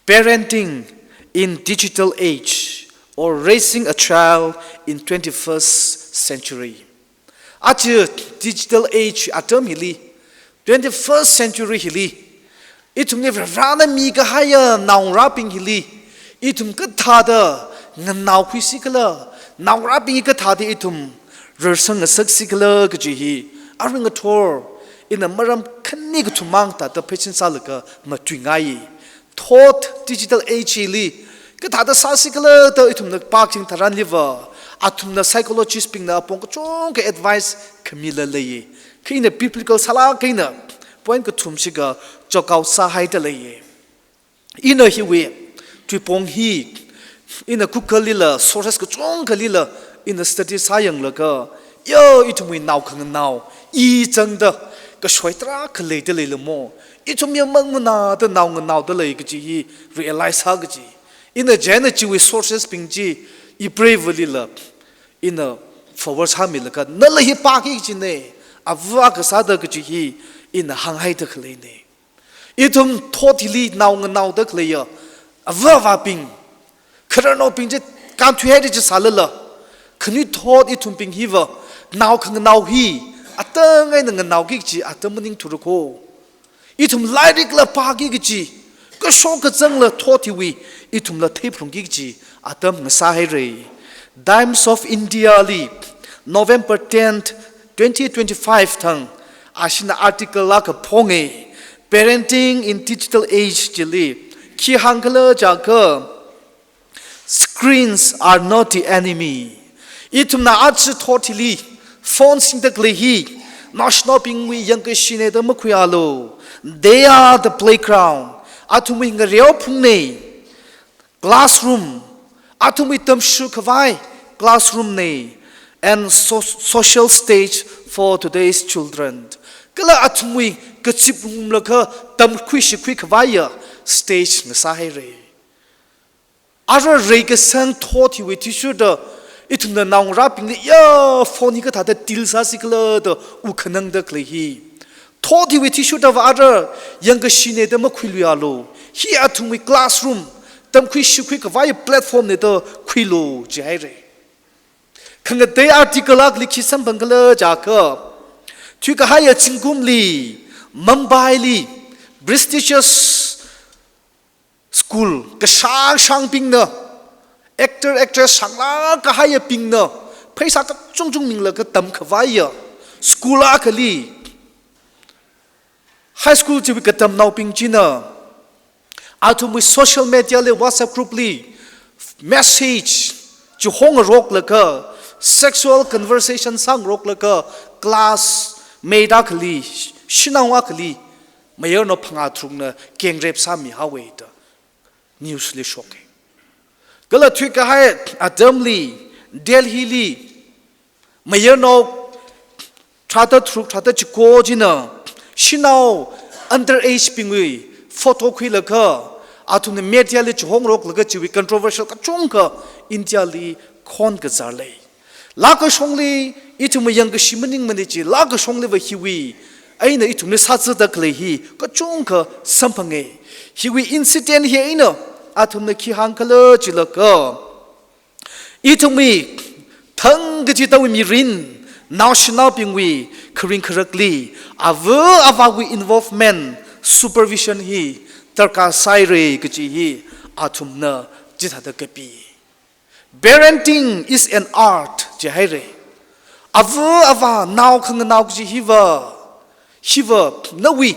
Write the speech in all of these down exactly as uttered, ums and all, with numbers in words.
Parenting in digital age or raising a child in twenty-first century. Aja digital age atam hili, twenty-first century hili, ithumli Varena mikahaiya naongarābing hili, ithum kathāda nganaokhuisi khala, naongarābing kathāda ithum rarsang ngasaksi khala kaji hi, arui ngathor ina maram khani kathum mang thāda pheisin sālaga matuingai. Thot digital age li kathāda sāsi khala da ithumna pāching tharanliva, athumna psychologist bingna apong kachungkha advice khamila lei. Kha ina biblical sālāk eina point kathum shikha chakao sāhaida lei. Ina hiwui tuipong hi, ina Google lila, sources kachungkhalila, ina study sāyanglaga, ya ithumwui nao khanganao, i zangda, kashoi tarākha leida leilamo, ithum ya mangmana da nao nganaoda lei kaji hi realize sā kaji. Ina chieina chiwui sources bing chi, i preivalila, ina forward sāmilaga, nala hi pāki kajina, ava kasāda kaji hi, ina hānghaida khaleina. Ithum thot hili nao nganaoda khaleiya, ava avābing, khararnaobing chi kānthuihaida chi sālala, khanuithot ithumbing hiva, nao khanganao hi, atang eina nganaoki kaji atam maningthura ko. Ithum lairikla pāki kaji, kashok kazangla thot hiwui, ithumla theiphalungki kaji atam ngasāhaira. Times of India li, November tenth, twenty twenty-five thang, ashina article akha phonga, Parenting in Digital Age chili, khi hāng khala jiakha, "Screens are not the enemy." Ithumna aja thot hili, phone singda khalei hi, naoshinaobingwui yangkashina da makhuialu. They are the playground. Athumwui ngareophungna. Classroom, athumwui tamshur khavai classroom na, and so-, social stage for today's children. Kala athumwui kazip ngarumlaga tamkhui shikhui khavaiya stage ngasāhaira. Ara reikasang thot hiwui athishurda, ithumna naongarābingli ya phone hi kathāda deal sāsi khala da u khanangda khalei hi. Thot hiwui athishurdava ara yangkashina da makhuiluialu. Hi athumwui classroom, tamkhui shikhui khavai platform na da khuilu jihaira. Khangatei article akhali khi samphang khala jiakha, thuikahaiya zingkumli, Mumbai li, prestigious school kashang shangbingna, actor actress shanglāk kahaiyabingna, pheisā kachungchung minglaga tamkhavaiya school akhali, high school chiwui katamnaobing china, athumwui social media li, WhatsApp group li, message chihongaroklaga, sexual conversation sāngaroklaga, classmate akhali, shanao akhali, mayarnao phangā tharukna gang rape sāmihaowa da news li shoka. Kala thuikahai atamli, Delhi li, mayarnao tharāda tharuk tharāda chiko china, shanao underage bingwui photo khuilaga, athumna media li chihongaroklaga chiwui controversial kachungkha India li khon kazar lei. Laa kashongli, ithumwui yangkashi maningmana chi, laa kashongliva hiwui eina ithumli sāzada khalei hi kachungkha samphanga. Hiwui incident hi eina athumna khi hāng khala jilaga, ithumwui thang kachida mirin, naoshinaobingwui kharing kharakli, ava avāwui involvement, supervision hi darkar sāhaira kaji hi athumna chithāda kapi. Parenting is an art jihaira. Ava avā nao khanganao kaji hiva, hiva nawui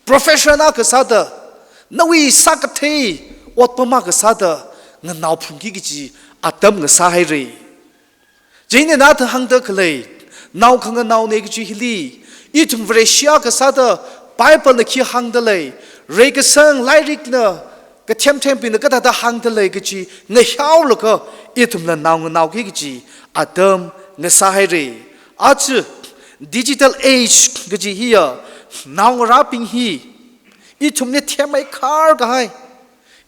profession akha sāda, nawui sākathei otpam akha sāda, nganaophungki kaji atam ngasāhaira. Chieina nathang hāngda khalei, nao khanganaona kaji hili, ithum Vareshi akha sāda, Bible na khi hāngda lei, reikasang lairikna, kathemthembingna kathāda hāngda lei kaji ngahiaolaga, ithumla nao nganaoki kaji atam ngasāhaira. Aja digital age kaji hiya, naongarābing hi, ithumli themmeikhar kahai,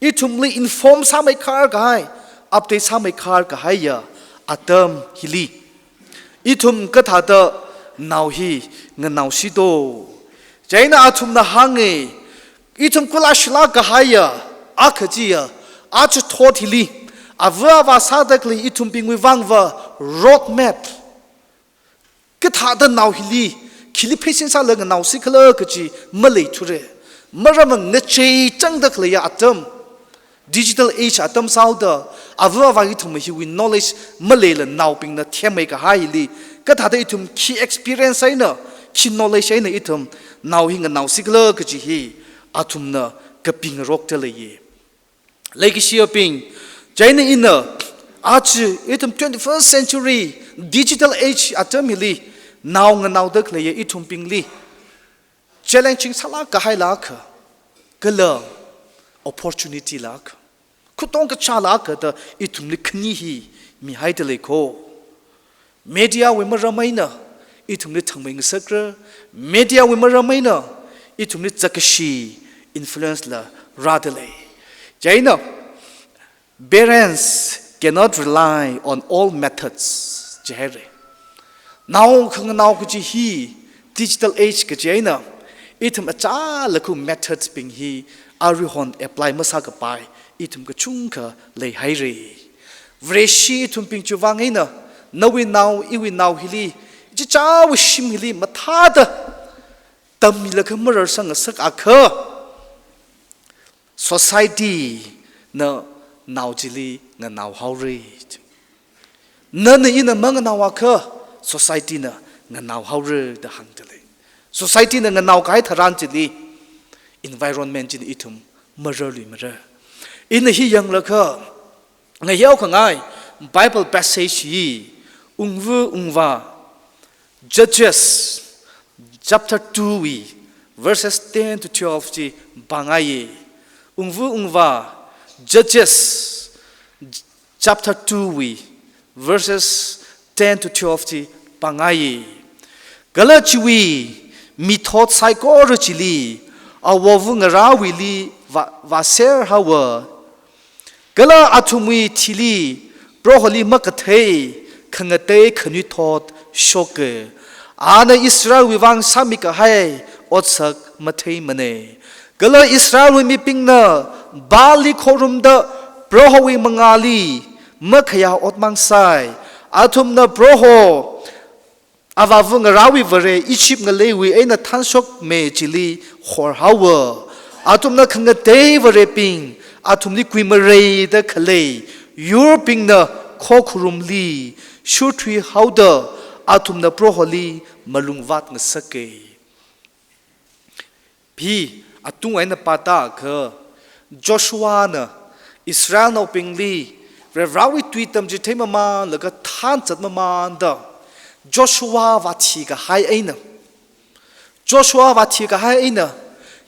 ithumli inform sāmeikhar kahai, update sāmeikhar kahaiya atam hili, ithum kathāda nao hi nganaosi do? Chieina athumna hānga, ithum kula shila kahaiya, Akha chiya, aja thot hili, ava avā sāda khalei ithumbingwui vangva roadmap. Kathāda nao hili, khili pheisin sālaga nganaosi khala kachi maleithura. Maramva ngachei changda khaleiya atam, digital age atam sāhaoda, ava avā ithum hiwui knowledge maleila naobingna themmei kahai hili, kathāda ithum khi experience eina, khi knowledge eina ithum nao hi nganaosi khala kachi hi, athumna kapingarokta leiya. Leikashiyabing, chieina ina, aja ithum twenty-first century digital age atam hili, nao nganaoda khaleiya ithumbingli challenging sālāk kahaila akha, kala opportunity la akha, khutong kachāla akha da ithumli khani hi mihaida lei kho. Media wui maram eina ithumli thangmei ngasakra, media wui maram eina ithumli zakkashi influence la rāda lei. Chieina, parents cannot rely on all methods, jihaira. Nao khanganao kachi hi digital age kachi eina, ithum achālakha methods bing hi aruihon apply masākapai ithum kachungkha leihaira. Vareshi ithumbing chiwui vang eina, nawui nao, iwui nao hili, ichichāwui shim hili mathāda tammilaga mararsang ngasakakha, society na nao chili nganaohaora. Nana ina manganaoakha, society na nganaohaora da hāngda lei. Society na nganaokahai tharan chili, environment china ithum mararluimara. Ina hi yanglaga, ngayao khangai Bible passage hi, Ungva Ungvā, Judges chapter two wui verses ten to twelve chi pāngaiya. Ungva Ungvā, Judges chapter two wui verses ten to twelve chi pāngaiya. Kala chiwui mithot saikora chili, awo ava ngarāwuili vā, vāserhaowa. Kala athumwui thili Proholi makathei khangatei khanuithot shoka. Ana Israelwui vang sāmi kahai otsak matheimana. Kala Israelwui mibingna Baalli khorumda Prohowui mangāli makhayā ot mangsai. Athumna Proho avā ava ngarāwui vare, Egypt ngaleiwui eina thanshokmi chili horhaowa. Athumna khangatei varebing, athumli kuimareida khalei yurbingna khokharumli shurthuihaoda, athumna Proholi malungvāt ngasaka. Pi, atung eina pātākha, Joshuana Israelnaobingli Varivarāwui tui tamchithei mamānlaga thanzat mamānda, Joshua vāthi kahai eina, Joshua vāthi kahai eina,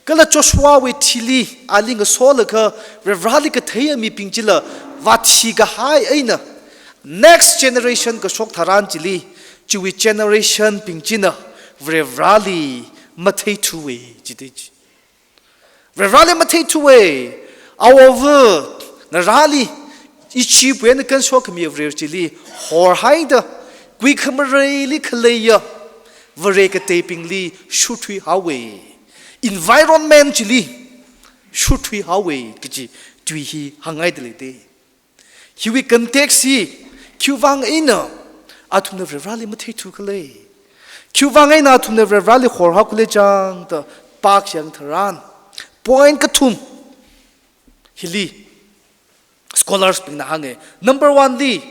kala Joshuawui thili ali ngasolaga Varivarāli katheiya mibing chila vāthi kahai eina, next generation kashok tharan chili, chiwui generation bing china Varivarāli matheithuwa, jida chi. Varivarāli matheithuwa, awo ava ngarāli, Egyptwui eina kanshok khami vare chili horhaida, kuikhamareili khaleiya vare kateibingli shurthuihaowa. Environment chili shurthuihaowa kaji tui hi hāngngaida leida. Hiwui context hi, khiwui vang eina athumna Varivarāli matheithu khala, khiwui vang eina athumna Varivarāli horhao khala chang da pākayang tharan, point kathum hili scholars bingna hānga. Number one li,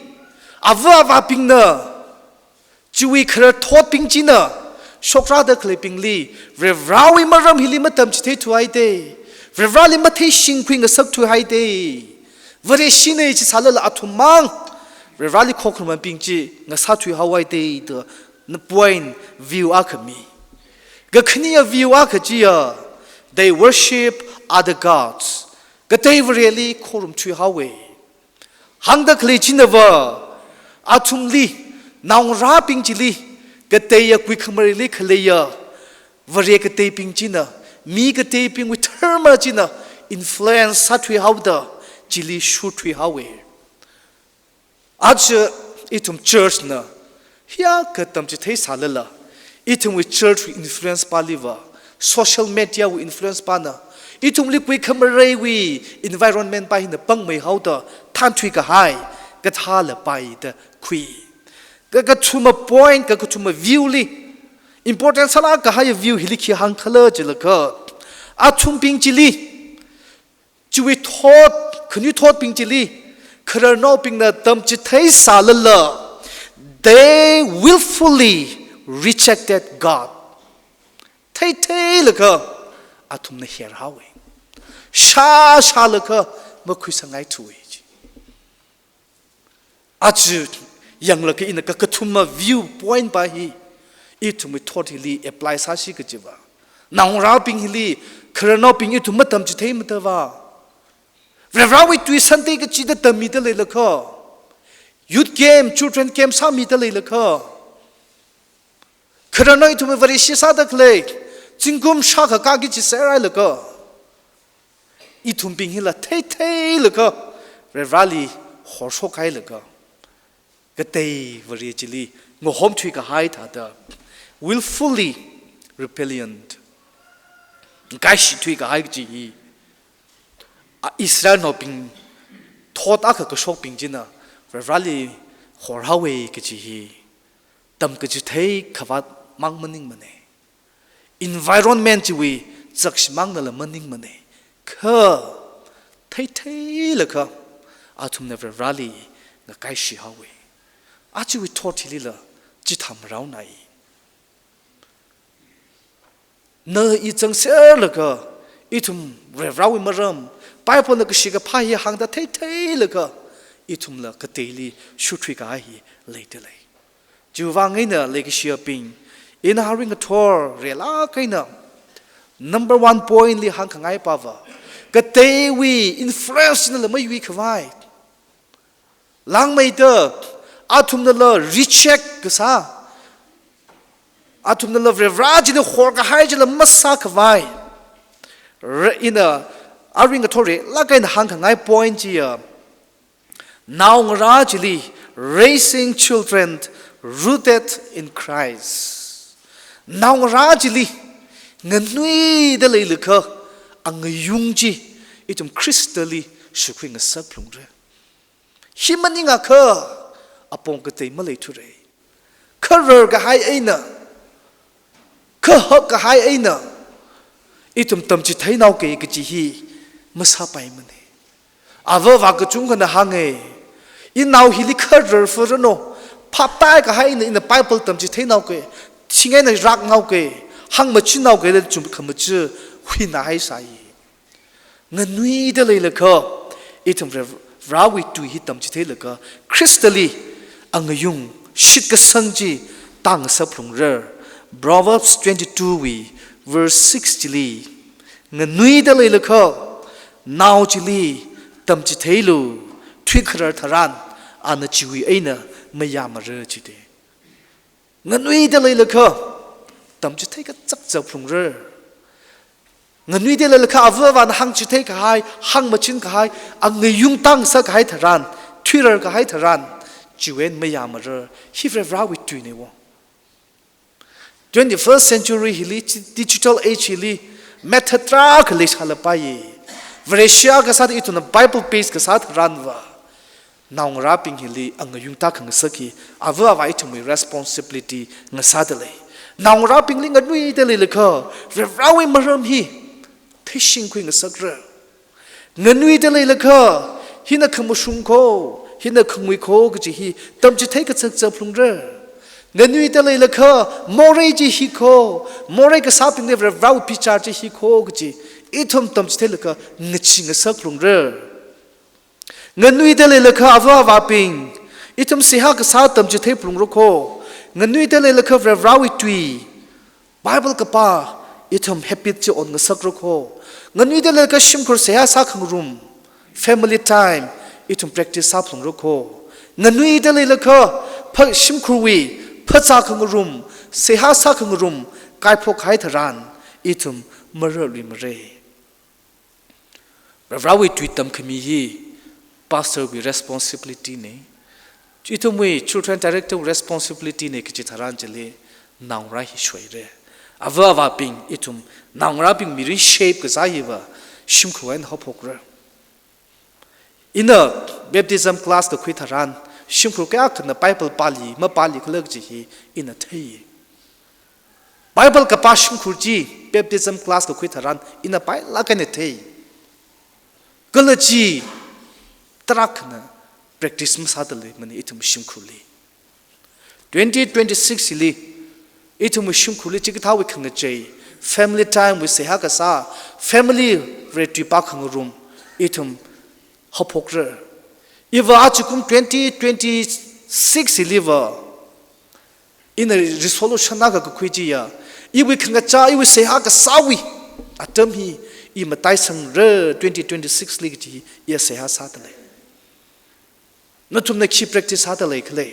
ava avābingna, chiwui khararthotbing china shokrāda khaleibingli Varivarāwui maram hili matamchitheithuhaida, Varivarāli matheishingkhui ngasakthuhaida. Vareshina chi sālala athum mang Varivarāli khokharumbing chi ngasāthuihaowaida da, na point view akha mi. Kakhane view akha chiya, they worship other gods. Katei vareli khorumthuihaowa. Hāngda khalei chinava, athumli, naongarābing chili, kateiya kuikhamareili khaleiya vare kateibing china, mi kateibingwui dharma china influence sāthuihaoda, chili shurthuihaowa. Aja ithum church na hiyākha tamchithei sālala, ithumwui church wui influence pāliva, social media wui influence pāna, Ithumli kuikhamareiwui environment pa hina pangmeihaoda thānthuikahai kathāla pai da khui. Kakathuma point, kakathuma view li, important sālāk kahai view hili khi hāngkhala jilaga, athumbing chili, chiwui thot, khanuithotbing chili, khararnaobingna tamchithei sālala, they willfully rejected God. Theitheilaga athumna herhaowa. Shāshālaga makhuisangngaithuwa ji. Aja yanglaga ina kakathuma view point pa hi ithumwui thot hili apply sāsi kajiva, naongarābing hili, khararnaobing ithum matamchitheimada va, Varivarāwui tui Sunday kachida tammida leilakha, youth camp, children camp sāmida leilakha, khararnao ithum Vareshi sāda khalei, zingkum shākha kaji chi sāhailaga, ithumbing hila theitheilaga Varivarāli horshokhailaga, katei Vare chili ngahomthuikahai thāda, willfully rebellion, kaishithuikahai kaji hi, a, Israelnaobing thot akha kashokbing china Varivarāli horhaowa kaji hi tamkachithei khavāt mang maningmana. Environment chiwui zakshimāngnala maningmana. Kha theitheilaga athumna Varivarāli ngakaishihaowa. Ajawui thot hilila chithāmaraonai. Na i zangserlaga, ithum Varivarāwui maram, Bible na kashi kaphā hi hāngda theitheilaga, ithumla kateili shuthuikahai hi leidalei. Chiwuivang eina leikashiyabing, ina arui ngathor relāk eina number one point li hāngkhangai pava, kateiwui influence nala mayuikhavai. Langmeida athumnala reject kasā, athumnala Varivarā chili horkahai chila masākhavai. Re-, ina arui ngathor relāk eina hāngkhangai point chiya, naongarā chili, raising children rooted in Christ. Naongarā chili nganuida leilakha angayung chi ithum Khristali shukhui ngasak phalungra. Hi maningakha apong katei maleithura. Khararkahai eina, khahakkahai eina ithum tamchitheinaoka kaji hi masāpaimana. Ava ava kachungkhana hānga, inao hili kharar farano, phaptākahai eina ina Bible tamchitheinaoka, thing eina raknaoka, hāngmachinnaoka da chum khamachi huinahai sāi. Nganuida leilakha, ithum Varivarāwui tui hi tamchitheilaga, Khristali angayung shitkasang chi tāngasak phalungra. Proverbs twenty-two wui verse six chili, nganuida leilakha, nao chili tamchitheilu, thuikharar tharan ana chiwui eina mayāmara jida. Nganuida leilakha, tamchithei kachakcha phalungra. Nganuida leilakha, ava avana hāngchitheikahai, hāngmachinkahai, angayung tāngasakkahai tharan, thuirarkahai tharan, chiwui eina mayāmara. Hi Varivarāwui tuina wo. Twenty-first century hili, chi-, digital age hili, method tarākha leisālapai. Vareshi kasāda ithumna Bible based kasā tharanva, naongarābing hili angayung tākhangasak hi ava avā ithumwui responsibility ngasādalei. Naongarābingli nganuida leilakha, Varivarāwui maram hi theishingkhui ngasakra. Nganuida leilakha, hina khamashung kho, hina khangui kho kaji hi tamchithei kachakcha phalungra. Nganuida leilakha, morei chi hi kho, morei kasābingli Varivarāwui bichar chi hi kho kaji ithum tamchitheilaga ngachee ngasak phalungra. Nganuida leilakha, ava avābing, ithum seihā kasā tamchithei phalungra kho. Nganuida leilakha, Varivarāwui tui, Bible kapā, ithum habit chi onngasakra kho. Nganuida leilakha, shimkhur seihā sākhangarum, family time, ithum practice sāphalungra kho. Nganuida leilakha, pha-, shimkhurwui phazā khangarum, seihā sākhangarum kaiphok kahai tharan, ithum mararluimara. Varivarāwui tui tamkhami hi pastor wui responsibility na. Ithumwui children director wui responsibility na kaji tharan chili naongarā hi shoira. Ava avābing, ithum naongarābing mirin shape kasā hiva shimkhur eina haophokra. Ina baptism class kakhui tharan, shimkhur kayākhana Bible pāli, mapāli khala kaji hi ina thei. Bible kapā shimkhur chi, baptism class kakhui tharan, ina pailāk eina thei. Kala chi, tarākhana practice masāda leimana ithum shimkhurli. Twenty twenty-six li, ithum shimkhurli chikathāwui khangachei, family time wui seihā kasā, family retreat pā khangarum, ithum haophokra. Iva ajakum twenty twenty-six liva, ina resolution akha kakhui chiya, iwui khangachā, iwui seihā kasāwui atam hi, i mataisangra twenty twenty-six li kaji hi, iya seihā sāda lei. Nathumna khi practice sāda lei khala?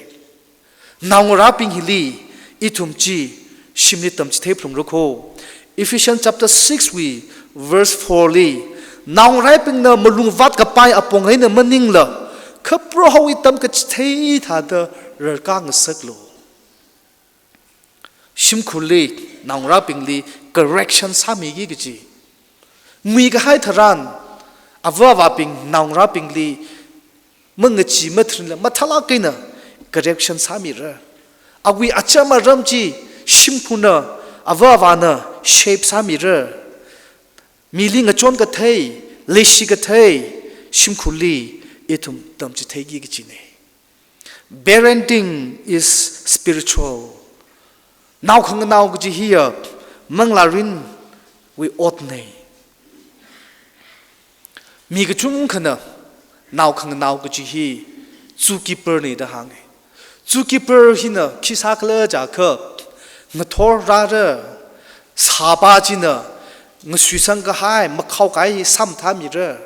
Naongarābing hili ithum chi shimli tamchithei phalungra kho. Ephesians chapter six wui verse four li, naongarābingna malungvāt kapai apong eina maningla, kha Prohowui tamkachithei thāda rarkā ngasaklu. Shimkhurli, naongarābingli correction sāmiki kaji. Ngui kahai tharan, ava avābing naongarābingli mangachee mathrinla mathālāk eina correction sāmira. Awui acham aram chi shimkhurna, ava avāna shape sāmira. Mili ngachon kathei, leishi kathei, shimkhurli ithum tamchitheiki kajina. Parenting is spiritual. Nao khanganao kaji hiya manglārinwui otna. Mi kachungkhana nao khanganao kaji hi zookeeper na da hānga. Zookeeper hina khi sākhala jiakha, ngathor rāra, sāpa china ngasuisang kahai, makhao kahai sā mathāmira,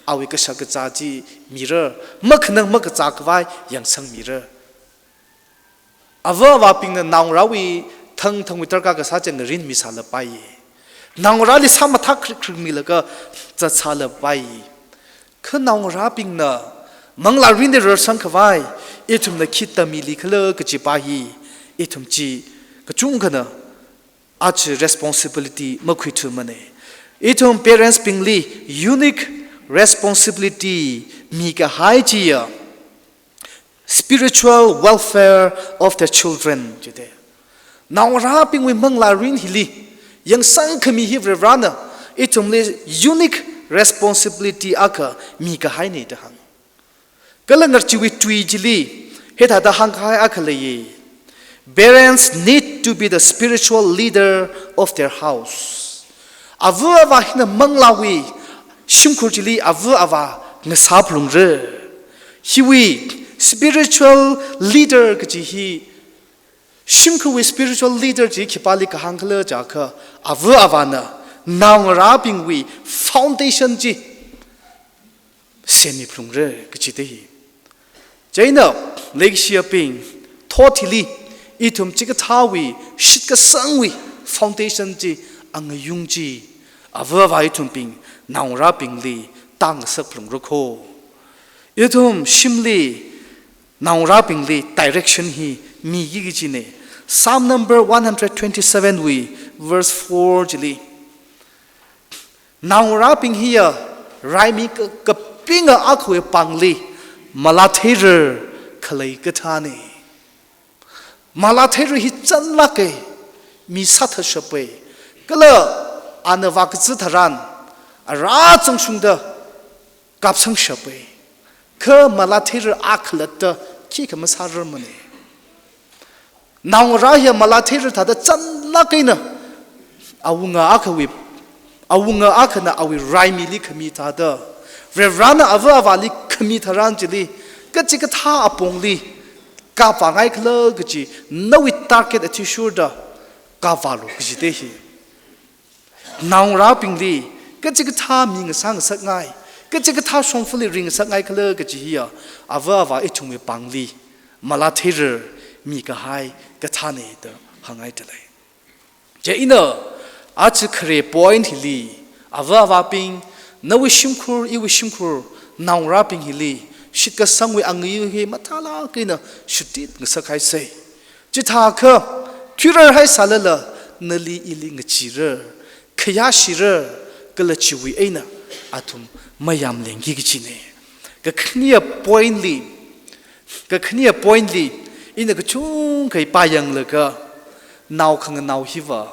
awui kashak kazā chi mira, makhanang makazā khavai yangsangmira. Ava avābingna naongarāwui thangthangwui darkar kasā chi ngarinmi sālapai. Naongarāli sā mathā khrik khrik milaga zatsālapai. Kha naongarābingna manglārinli rarsang khavai, ithumna khi tammili khala kajipa hi, ithum chi kachungkhana aja responsibility makhuithumana. Ithum parents bingli unique responsibility mikahai chiya spiritual welfare of the children jida. Naongarābingwui manglārin hili yangsang khami hi Varivarana ithumli unique responsibility akha mikahaina da hānga. Kala ngarchiwui tui chili hithāda hāngkahai akha leiya. Parents need to be the spiritual leader of their house. Ava avā hina manglāwui shimkhur chili ava avā ngasā phalungra. Hiwui spiritual leader kaji hi, shimkhurwui spiritual leader chi khipāli kahāng khala jiakha, ava avāna naongarābingwui foundation chi semmi phalungra kajida hi. Chieina, leikashiyabing, thot hili ithum chikathāwui shitkasangwui foundation chi, angayung chi, ava avā ithumbing naongarābingli tāngasak phalungra kho. Ithum shimli naongarābingli direction hi miki kajina. Psalm number one hundred twenty-seven wui verse four chili, naongarābing hiya raimi ka-, kapinga akhawui pāngli malātheirar khalei kathāna. Malātheirar hi chānlāka, mi sāthashapa. Kala ana vākazā tharan, ara changshungda kapsangshapa. Kha malātheirar a khalatta khikha masārarmana. Naongarā hiya malātheirar thāda chānlāk eina awunga akhawui, awunga akhana awui raimili khami thāda, Varivarana ava avāli khami tharan chili, kachikathā apongli kapvāngai khala kaji, nawui target athishurda kapvālu kajida hi. Naongarābingli kachikathā mingasā ngasakngai, kachikathā shongfali ringngasakngai khala kaji hiya, ava avā ithumwui pāngli malātheirar mikahai kathāna da hāngngaida lei. Chieina, aja khare point hili, ava avābing, nawui shimkhur, iwui shimkhur, naongarābing hili shitkasangwui angayung hi mathālāk eina shutitngasakhaisa. Chithākha, thuirar haisālala, nali ili ngacheera, khayāshirar, kala chiwui eina athum mayāmlengki kajina. Kakhane point li, kakhane point li, ina kachungkha pāyanglaga, nao khanganao hiva,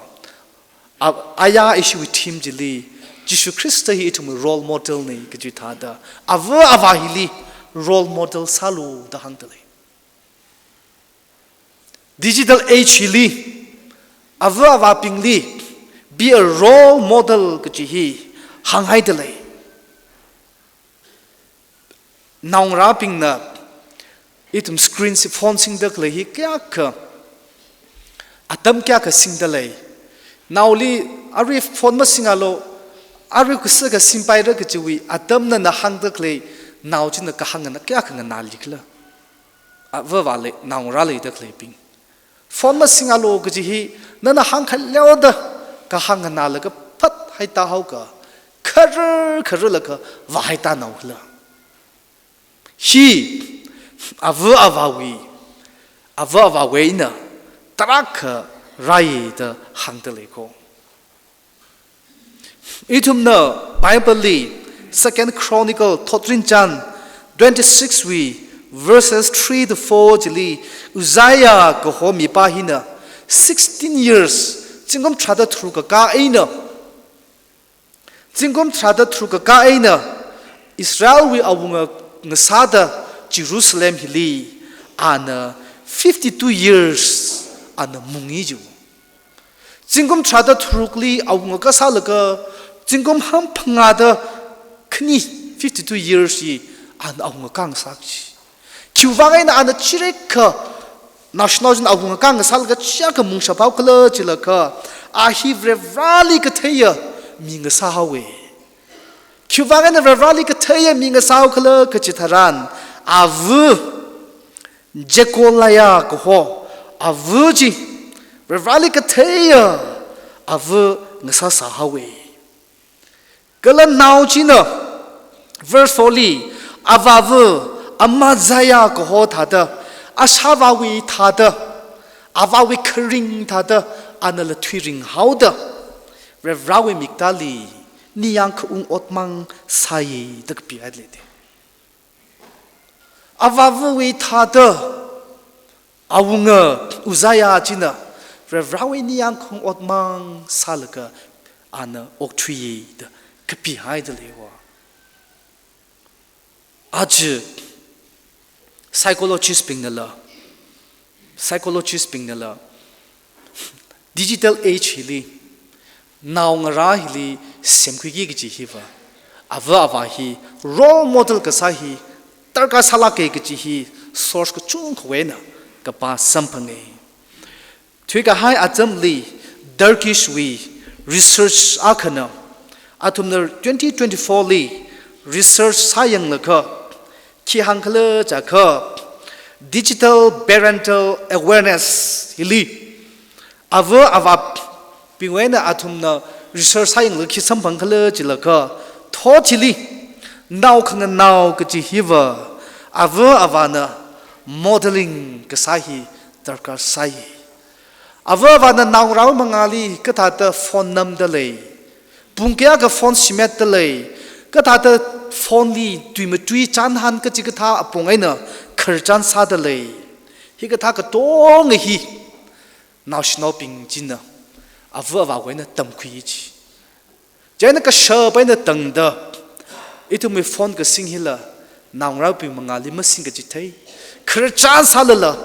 a-, aya ishiwui theme chili, Jishu Khrista hi ithumwui role model na kaji thāda, ava avā hili role model sālu da hāngdalei. Digital age hili, ava avābingli, be a role model kaji hi hānghaidalei. Naongarābingna, ithum screen si phone singda khalei hi kayākha, atam kayākha singdalei. Naoli, arui phone masingalu, arui kasā kasingpaira kajiwui atamna nana hāngda khalei, nao china kahāng nganā kayākha nganālikhala. Ava avā lei, naongarā leida khaleibing. Phone masingalu kaji hi, nana hāngkhaleoda, kahāng nganālaga phat haitā haoka, kharar khararlaga vāhaitā naokhala. Hi, ava avāwui, ava avāwui eina, tarākha rai da hāngdalei ko. Ithumna Bible li Second Chronicle thotrinchān twenty-six wui verses three to four chili Uzziah kaho mipā hina sixteen years, zingkum tharāda tharuk kakā eina, zingkum tharāda tharuk kakā eina Israelwui awunga ngasāda Jerusalem hili ana fifty-two years ana mungi jiu. Zingkum tharāda tharukli awunga kasālaga, zingkum hamphangāda khani fifty-two years hi ana awunga kasā chi. Khiwuivang eina ana chirekha naoshinao china awunga kasālaga chiyākha mungshap haokhala jilaga, a hi Varivarāli katheiya mi ngasā haowa. Khiwuivang eina Varivarāli katheiya mi ngasā haokhala kaji tharan, ava Jecoliah kaho, ava chi, Varivarāli katheiya ava ngasāsā haowa. Kala nao china, verse four li, avāva Amaziah kaho thāda, ashāvāwui thāda, avāwui kharing thāda, anala thuiring haoda, Varivarāwui miktāli ningyāng khaung otmang sāya da kapihaida leida. Avāvawui thāda awunga Uzziah china Varivarāwui ningyāng khaung otmang sālaga ana okthuiya da kapihaida leiwa. Aja psychologist bingnala, psychologist bingnala, digital age hili, naongarā hili semkhuiki kaji hiva, ava avā hi role model kasā hi darkar sālāka kaji hi source kachungkhawui eina kapā samphanga. Thuikahai atamli Turkish wui research akhana, athumna twenty twenty-four li research sāyanglaga, khi hāngkhala jiakha, digital parental awareness hili, ava avābingwui eina athumna research sāyanglaga khi samphangkhala jilaga, thot hili, nao khanganao kaji hiva, ava avāna modeling kasā hi darkar sāi. Ava avāna naongarāwui mangāli kathāda phone namda lei, pung kayākha phone shimetda lei, kathāda phone li tui matui chānhān kachikathā apong eina khararchān sāda lei. Hikathā katonga hi naoshinaobing china ava avāwui eina tamkhui chi. Chieina kashap eina tangda, ithumwui phone kasing hila naongarābing mangāli masing kachithei, khararchān sālala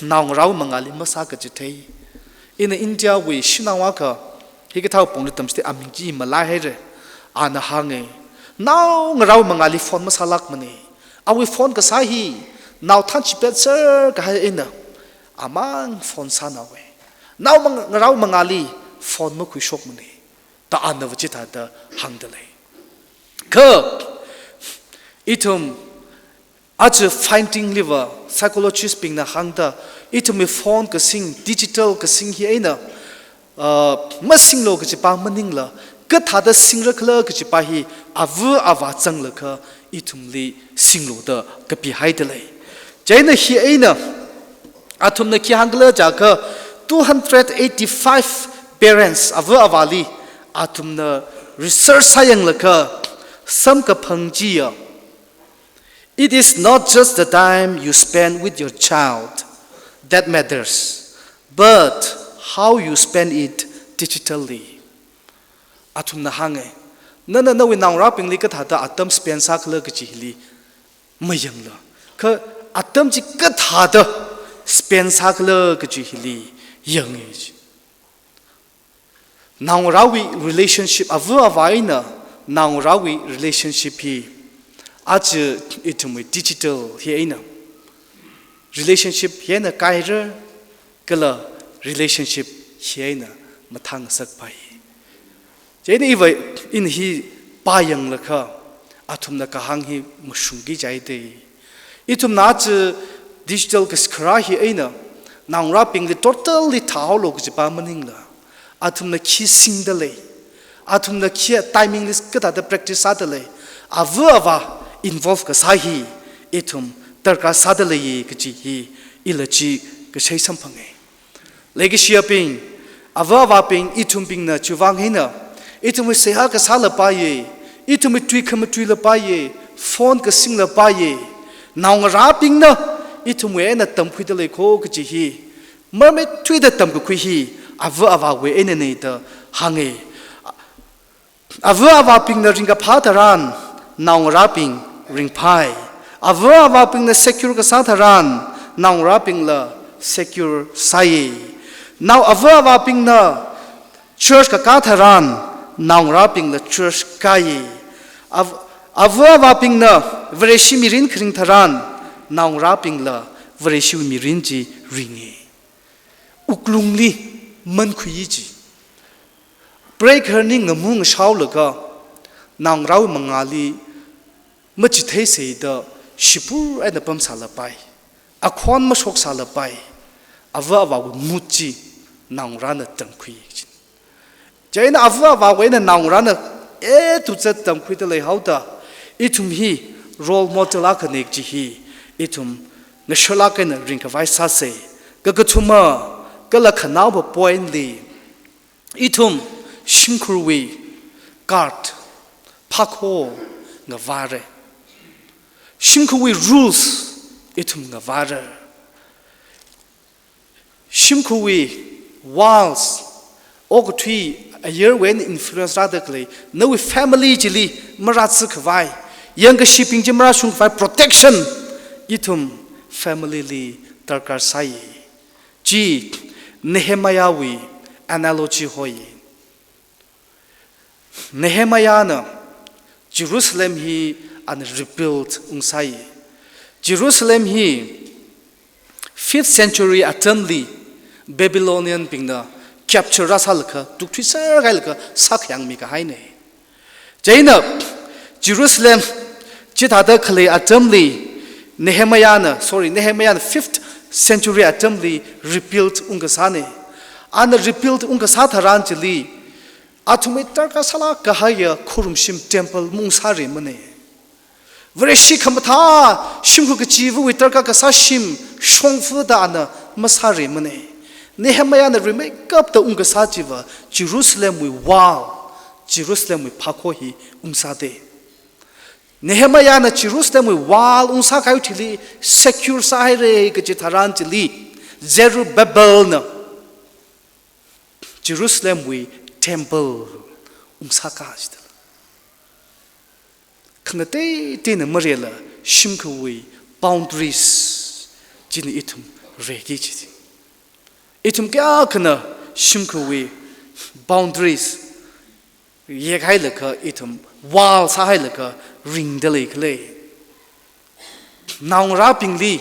naongarāwui mangāli masā kachithei. Ina India wui shanao akha, hikathā pongli tamchithei, aming chi malaihaira. Ana hānga, naongarāwui mangāli phone masālākmana. Awui phone kasā hi naothan chipet serkahai eina amang phone sānaowa. Naongarāwui mangāli phone makhuishokmana da anava chithāda hāngda lei. Kha ithum aja finding liva psychologist bingna hāngda, ithumwui phone kasing, digital kasing hi eina, uh, masinglu kajipa maningla, kathāda singrakhala kajipa hi ava avā zanglaga ithumli singlu da kapihaida lei. Chieina hi eina, athumna khi hāngkhala jiakha, two hundred eighty-five parents, ava avāli, athumna research sāyanglaga, Samkaphang chiya, it is not just the time you spend with your child that matters, but how you spend it digitally. Athumna hānga, nana nawui naongarābingli kathāda atam spend sākhala kachi hili mayangla, kha atam chi kathāda spend sākhala kachi hili yanga. Naongarāwui relationship, ava avā eina naongarāwui relationship hi aja ithumwui digital hi eina relationship hi eina kaira, kala relationship hi eina mathāngasakpai. Chieina iva, ina hi pāyanglakha, athumna kahāng hi mashungki jihaida. Ithumna aja digital kasikharā hi eina naongarābingli totally thāhaolu kajipa maningla, athumna khi singda lei, athumna khi timing li kathāda practice sāda lei, ava avā involve kasā hi ithum darkar sāda lei kaji hi ila chi kashei samphanga. Leikashiyabing, ava avābing, ithumbingna chiwuivang eina ithumwui seihā kasāla paiya, ithumwui tui khamatui la paiya, phone kasingla paiya, naongarābingna ithumwui eina tamkhuida lei kho kaji hi, marmeithuida tamkakhui hi ava avāwui einana da hānga. Ava avābingna ringkaphā tharan naongarābing ringphai. Ava avābingna secure kasā tharan naongarābingla secure sāi. Nao ava avābingna church kakā tharan naongarābingla church kāi. Av-, ava avābingna Vareshi mirin kharing tharan naongarābingla Vareshi mirin chi ringi. Wuklungli mankhui chi. Break her ning ngamu ngashaolaga, naongarāwui mangāli machithei seida shipur eina pamsāla pai, akhon mashoksāla pai, ava avāwui mood chi naongarāna tamkhui chi. Chieina ava avāwui eina naongarāna A to Z tamkhuida leihaoda, ithum hi role model akhana kaji hi ithum ngasharlāk eina ringkhavai sāsa. Kakathuma, kala khanaowa point li, ithum shimkhurwui card, phākho ngavāra. Shimkhurwui rules ithum ngavāra. Shimkhurwui walls, okathui ayarwui eina influence rāda khalei, nawui family chili marāzakhavai, yangkashibing chi marāshungkhavai protection ithum family li darkar sāi. Chi Nehemiahwui analogy hoi. Nehemiahna Jerusalem hi ana rebuild ungsāi. Jerusalem hi fifth century atamli Babylonian bingna capture rāsālaga, tukthuiser kailaga sākhayangmi kahaina. Chieina Jerusalem chithāda khalei atamli Nehemiahna, sorry, Nehemiahna fifth century atamli rebuild ungkasāna. Ana rebuild ungkasā tharan chili, athumwui darkar sālāk kahaiya khorumshim temple maungsāremana. Vareshi khamathā shimkhur kachivawui darkar kasā shim shongfada ana masāremana. Nehemiahna rimeikapta ungkasā chiva Jerusalemwui wall, Jerusalemwui phākho hi ungsāda. Nehemiahna Jerusalemwui wall ungsākahai thili secure sāhaira kaji tharan chili, Zerubbabelna Jerusalemwui temple ungsāka jida. Khangateiteina marela shimkhurwui boundaries china ithum reki ji. Ithum kayākhana shimkhurwui boundaries yekhailaga ithum wall sāhailaga ringda leikhala. Naongarābingli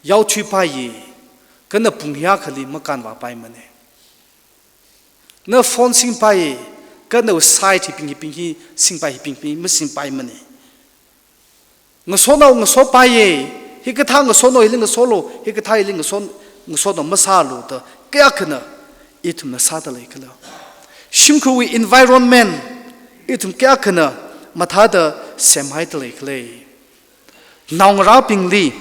yaothuipaiya, kha na pung hiyākhali makānvāpaimana. Na phone singpaiya, kha nawui side hibing hibing hi singpai, hibing hibing masingpaimana. Ngasotnao ngasopaiya, hikathā ngasotnao hili ngasolu, hikathā hili ngaso, ngasotnao masālu da kayākhana ithumna sāda leikhala. Shimkhurwui environment ithum kayākhana mathāda semhaida leikhala. Naongarābingli,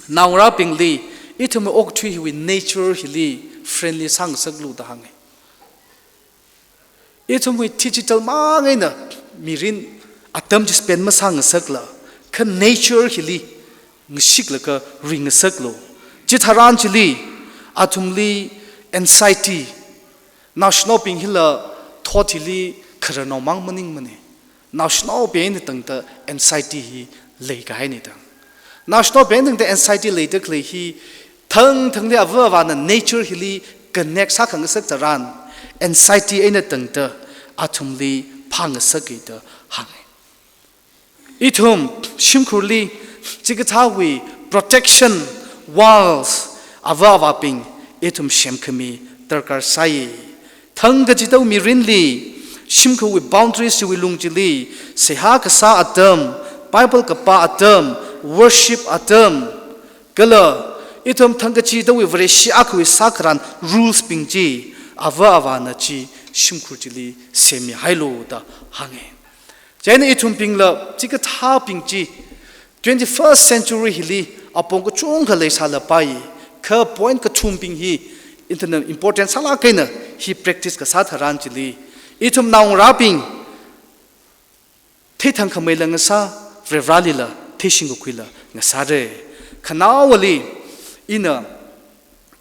naongarābingli ithumwui okathui hiwui nature hili friendly sāngasaklu da hānga. Ithumwui digital mang eina mirin atam chi spend masāngasakla, kha nature hili ngashiklaga ringngasaklu. Chitharan chili, athumli anxiety, naoshinaobing hila thought hili khararnao mang maningmane. Naoshinaobing eina tangda anxiety hi leikahaine da. Naoshinaobing eina tangda anxiety leida khalei hi, thangthangli ava avāna nature hili connect sākhangasak tharan, anxiety eina tangda athumli phāngasake da hānge. Ithum shimkhurli chikathāwui protection walls ava avābing ithum semkhami darkar sāi. Thangkachida mirinli, shimkhurwui boundaries chiwui lung chili, seihā kasā atam, Bible kapā atam, worship atam, kala ithum thangkachidawui Vareshi akhawui sākharan rules bing chi, ava avāna chi shimkhur chili semmihailu da hānge. Chieina ithumbingla chikathābing chi twenty-first century hili apong kachungkha leisālapai, kha point kathumbing hi internal important sālāk eina hi practice kasā tharan chili, ithum naongarābing theithangkhameila ngasā, Varivarālila theishingkakhuila ngasāre. Khanaowali ina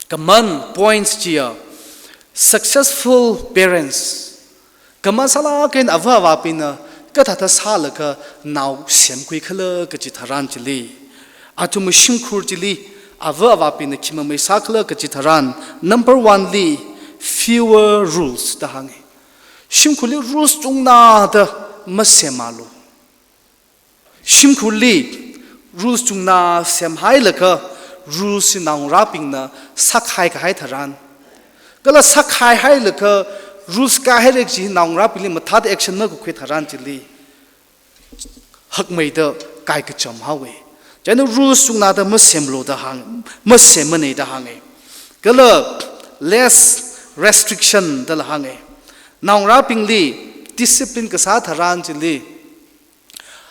common points chiya, successful parents, common sālāk eina ava avābingna kathāda sālaga nao semkhui khala kachi tharan chili, athum shimkhur chili ava avābingna khi mamei sākhala kachi tharan, number one li, fewer rules da hānge. Shimkhurli rules chungnāda masemalu. Shimkhurli rules chungnā semhailaga rules hi naongarābingna sākhaikahai tharan, kala sākhaihailaga rules kāhaira kaji naongarābingli mathāda action makakhui tharan chili hakmeida kaikacham haowe. Chieina rules chungnāda masemlu da hāng, masemmane da hānge. Kala less restriction dala hānge. Naongarābingli discipline kasā tharan chili,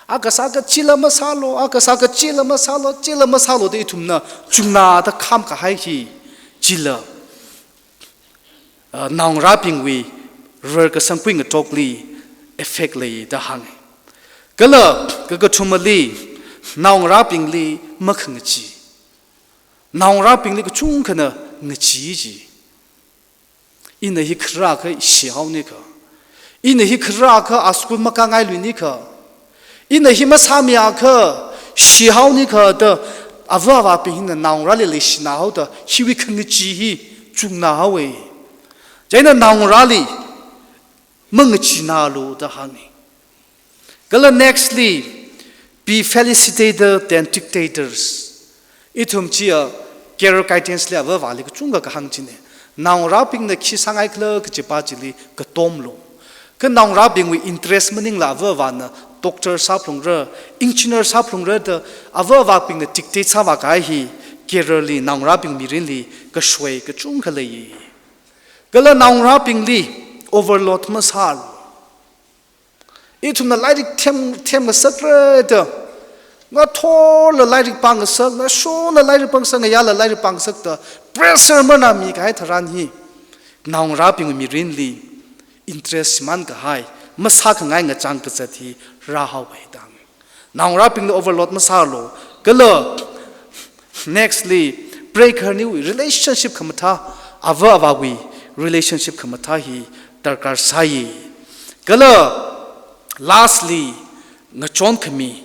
a kasā kachila masālu, a kasā kachila masālu, chila masālu da ithumna chungnāda khamkahai hi, chila, ah, naongarābingwui rarkasang kuingatokli effect lei da hānge. Kala kakathumali, naongarābingli makhangachee. Naongarābingli kachungkhana ngachee ji. Ina hi kharākha shihaonikha. Ina hi kharākha a school makāngailui nikha. Ina hi masāmiakha shihaonikha da ava avābing hina naongarāli leishinā haoda hiwui khangachee hi chungnā haowe. Chieina naongarāli mangacheenalu da hānge. Kala nextly, be facilitator than dictators. Ithum chiya career guidance li ava avāli kachungkha kahāng chine. Naongarābingna khi sāngaikhala kajipa chili katomlu. Kha naongarābingwui interest maningla ava avāna doctor sāphalungra, engineer sāphalungra da ava avābingna dictate sāvākahai hi career li, naongarābing mirinli kashoi kachungkha lei. Kala naongarābingli overload masālu. Ithumna lairik them, themngasakra da, ngathorla lairik pāngasak, ngashunla lairik pāngasak, ngayāla lairik pāngasak da pressure manāmikahai tharan hi, naongarābingwui mirinli interest shimānkahai, masākhangai ngachang kazat hi rāhaowe da hānge. Naongarābingli overload masālu. Kala nextly, preigaharniwui relationship khamathā, ava avāwui relationship khamathā hi darkar sāi. Kala lastly, ngachonkhami,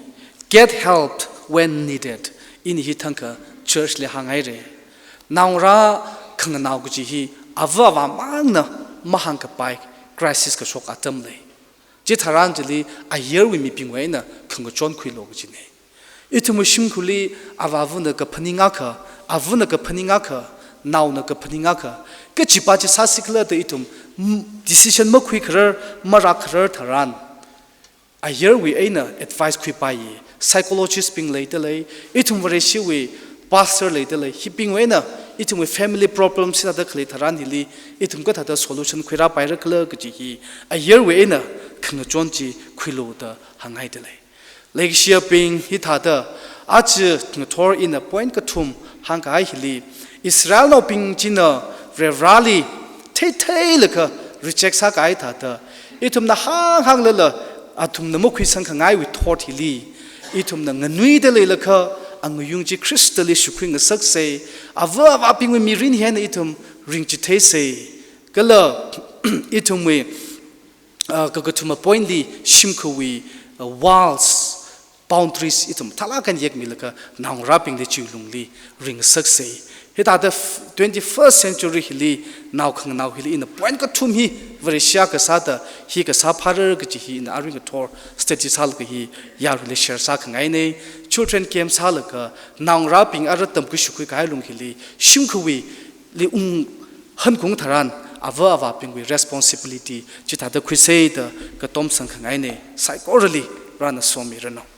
get help when needed. Ina hi thangkha church li hānghaire. Naongarā khanganao kaji hi ava avāmangna mahāngkapai crisis kashok atam lei. Chitharan chili ayarwui mibingwui eina khangachon khuilu kajine. Ithumwui shimkhurli avāvana kaphaningakha, avana kaphaningakha, naona kaphaningakha, kajipa chi sāsikhala da ithum, mm, decision makhuikharar, marākharar tharan, ayarwui eina advice khuipaiye. Psychologist bing leidalei, ithum Vareshiwui pastor leidalei, hibingwui eina ithumwui family problems hithāda khalei tharan hili ithum kathāda solution khuirāpairakhala kaji hi ayarwui eina khangachon chi khuilu da hānghaidalei. Leikashiyabing, hithāda aja ngathor ina point kathum hāngkahai hili, Israelnaobing china Varivarāli theitheilaga reject sākahai thāda, ithumna hānghānglala athumna makhuisangkhangaiwui thot hili, ithumna nganuida leilakha, angayung chi Khristali shukhui ngasaksei, ava avābingwui mirin hi eina ithum ringchitheisei. Kala ithumwui, uh, kakathuma point li shimkhurwui, uh, walls, boundaries ithum thalākan yekmilaga naongarābingli chiwui lungli ringngasaksei. Hithāda f-, twenty-first century hili nao khanganao hili ina point kathum hi Vareshi kasāda hi kasā phārar kaji hi ina aring ngathor study sālaga hi yaruili share sākhangainei. Children camp sālaga naongarābing ara tamkhui shukhui kahai lung hili shimkhurwuili ung hangung tharan ava avābingwui responsibility chithāda khuisei da katomsang khangainei. Saikorali Varena somiranu.